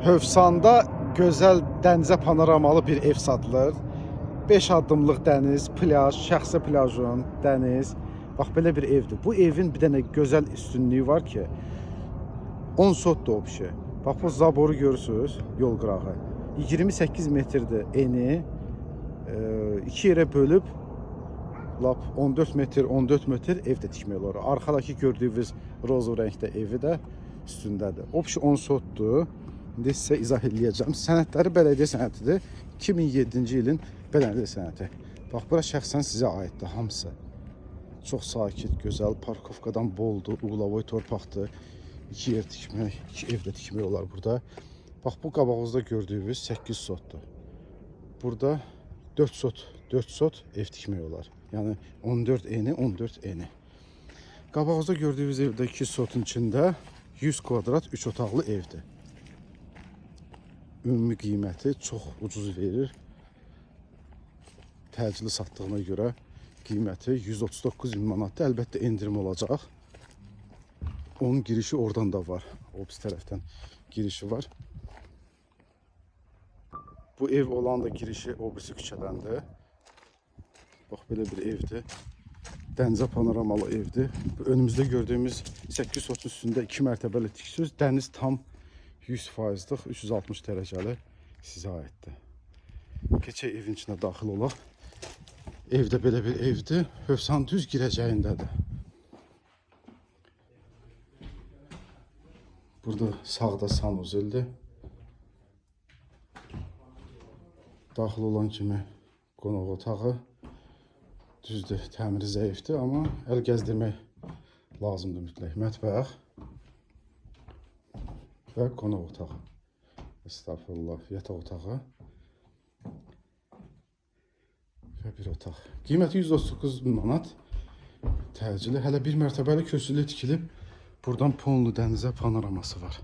Hövsanda gözəl dənizə panoramalı bir ev satılır. 5 addımlıq dəniz, plyaj, şəxsi plyajın, dəniz. Bax belə bir evdir. Bu evin bir dənə gözəl üstünlüyü var ki, 10 sotdur o şey. Bax bu zaboru görürsüz, yol qırağı. 28 metrdir eni. İki yerə bölüb lap 14 metr, 14 metr ev də tikmək olar. Arxadakı gördüyünüz rozu rəngdə evi də üstündədir. O 10 sotdur. İndi sizə izah eləyəcəm. Sənədləri bələdiyyə sənədidir. 2007-ci ilin bələdiyyə sənədi. Bax bura şəxsən sizə aiddir hamısı. Çox sakit, gözəl, parkovkadan boldur, uqlavoy torpaqdır. İki yer tikmək, iki ev də tikmək olar burada. Bax bu qabağınızda gördüyünüz 8 sotdur. Burada 4 sot, 4 sot ev tikmək olar. Yəni 14 eni, 14 eni. Qabağınızda gördüyünüz evdə 2 sotun içində 100 kvadrat 3 otaqlı evdir. Ümumi qiyməti çox ucuz verir. Təcili satdığına görə qiyməti 139 min manatdır. Əlbəttə endirim olacaq. Onun girişi oradan da var. O pis tərəfdən girişi var. Bu ev olan da girişi o birisi küçədəndir. Bax belə bir evdir. Dənizə panoramalı evdir. Bu önümüzdə gördüyümüz 8 sotun üstündə 2 mərtəbəli tiksüz. Dəniz tam 100%lıq, 360 dərəcəli sizə aiddir. Keçək evin içinə daxil olaq. Evdə belə bir evdir. Hövsan düz girəcəyindədir. Burada sağda sanuzeldir. Daxil olan kimi qonaq otağı. Düzdür, təmiri zəifdir, amma əl gəzdirmək lazımdır mütləq. Mətbəx və qonaq otağı. Estağfurullah, yataq otağı və bir otaq. Qiyməti 139 min manat. Təcili. Hələ bir mərtəbəli kürsülü tikilib. Buradan Ponlu dənizə panoraması var.